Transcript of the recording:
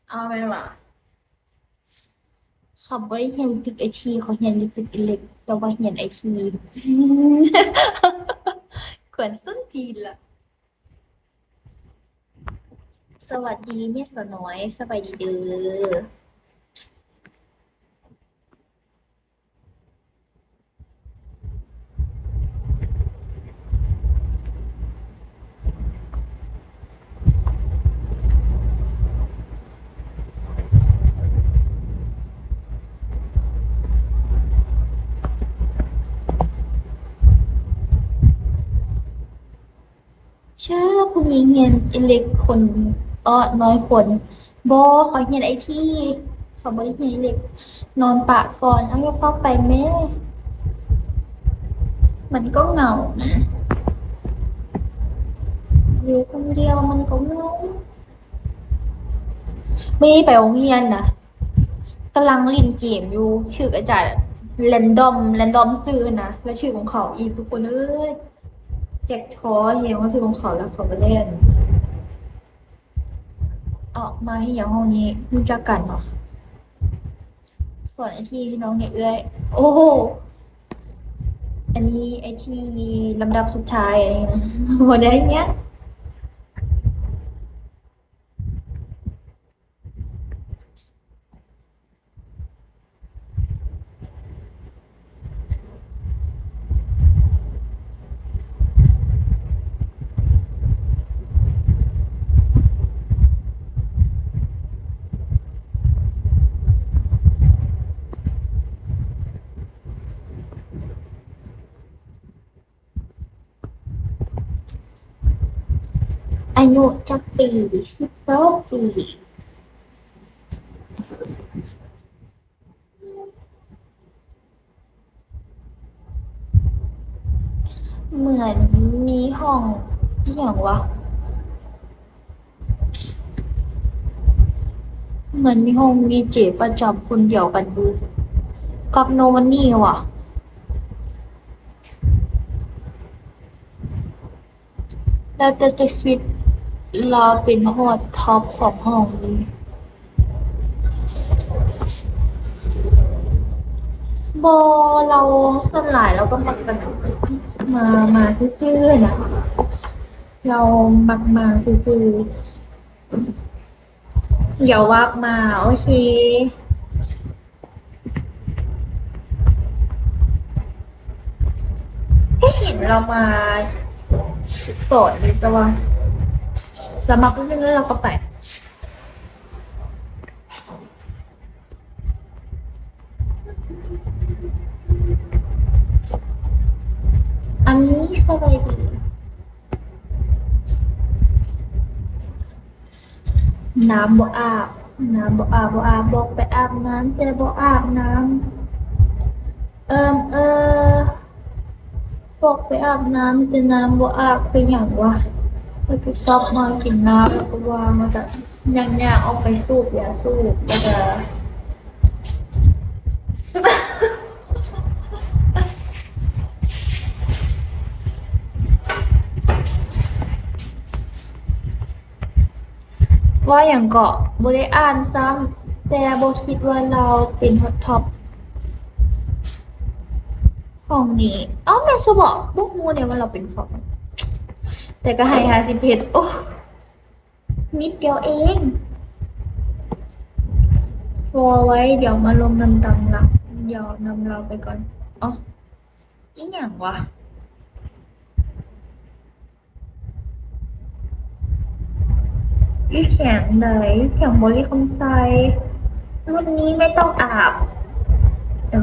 ເອົາແມ່ນຫວາ? ເຂົາບໍ່ໄດ້ຮຽນຕຶກໄອທີ ເຂົາຮຽນຢູ່ຕຶກອິເລັກ ແຕ່ວ່າຮຽນໄອທີ ກວນສົ້ນຕີນລະ. ສະຫວັດດີແມ່ສາວນ້ອຍ ສະບາຍດີເດີ້. ເຊີ ຜູ້ຍິງຮຽນອິເລັກຄົນ ເອາະ ນ້ອຍຄົນ. ບໍ່ ເຂົາຮຽນໄອທີ ເຂົາບໍ່ໄດ້ຮຽນອິເລັກ. ນອນປະກ່ອນ. ເອົາ ຢ່າຟ້າວໄປແມ້ ມັນກໍເຫງົານະ ຢູ່ຄົນດຽວມັນກໍເຫງົາ. ມື້ນີ້ໄປໂຮງຮຽນນະ ກຳລັງຫຼິ້ນເກມຢູ່ ຖືກອາຈານແຣນດອມ ແຣນດອມຊື່ນະ ແລ້ວຖືກຂອງເຂົາອີກ ທຸກຄົນເອີຍ. ແຈັກທໍແຮງວ່າຊື່ຂອງເຂົາ ແລ້ວເຂົາກໍແລ່ນອອກມາເຮັດຫຍັງຫ້ອງນີ້ ຮູ້ຈັກກັນເນາະ. ສອນໄອທີໃຫ້ນ້ອງແດ່ເອື້ອຍ. ໂອ້ໂຫ ອັນນີ້ໄອທີລຳດັບສຸດທ້າຍ ອັນນີ້ນະ ບໍ່ໄດ້ຫຍັງ. ອາຍຸຈັກປີ? ສິບເກົ້າປີ. ເໝືອນມີຫ້ອງອີ່ຫຍັງວະ? ເໝືອນມີຫ້ອງດີເຈປະຈຳຄົນດຽວກັນຢູ່ ກັບໂນວັນນີ້ຫວາ? ແລ້ວແຕ່ຈະຄິດ ລາວເປັນຮອດທັອບຂອງຫ້ອງນີ້. ບໍ່ ລາວສ່ວນຫຼາຍລາວກໍມັກແບບມາ ມາຊື່ໆນະ ລາວມັກມາຊື່ໆ. ດຽວວາບມາ ໂອເຄ. ກໍເຫັນລາວມາຕອນນີ້ ແຕ່ວ່າລາວມາປຸບ ແລ້ວລາວກໍໄປ. ອາມີ ສະບາຍດີ. ນ້ຳບໍ່ອາບ ນ້ຳບໍ່ອາບ ບໍ່ອາບ ບອກໄປອາບນ້ຳແຕ່ບໍ່ອາບນ້ຳ ເອີ ເອີ ບອກໄປອາບນ້ຳແຕ່ນ້ຳບໍ່ອາບ ຄືຫຍັງວະ? ແລ້ວກໍກັບມາກິນນ້ຳ ແລ້ວກໍວ່າມາຈະຍ່າງໆອອກໄປສູບຢາສູບ ແລ້ວກໍ ວ່າຫຍັງເກາະ? ບໍ່ໄດ້ອ່ານຊ້ຳ ແຕ່ບໍ່ຄິດວ່າລາວເປັນຮອດທັອບຂອງນີ້. ເອົ້າ ແມ່ນຊະບໍ? ບໍ່ຮູ້ເດ້ວ່າລາວເປັນທັອບ ແຕ່ກໍໃຫ້ຫ້າສິບເອັດ. ໂອ້ ນິດດຽວເອງ. ພໍໄວ້ ດຽວມາລົມນຳຕາມຫຼັງ ດຽວນຳລາວໄປກ່ອນ. ອໍ ອີຫຍັງວະ? ຢູ່ແຂວງໃດ? ແຂວງບໍລິຄຳໄຊ. ລຸ້ນນີ້ໄມ່ຕ້ອງອາບ. ເອີ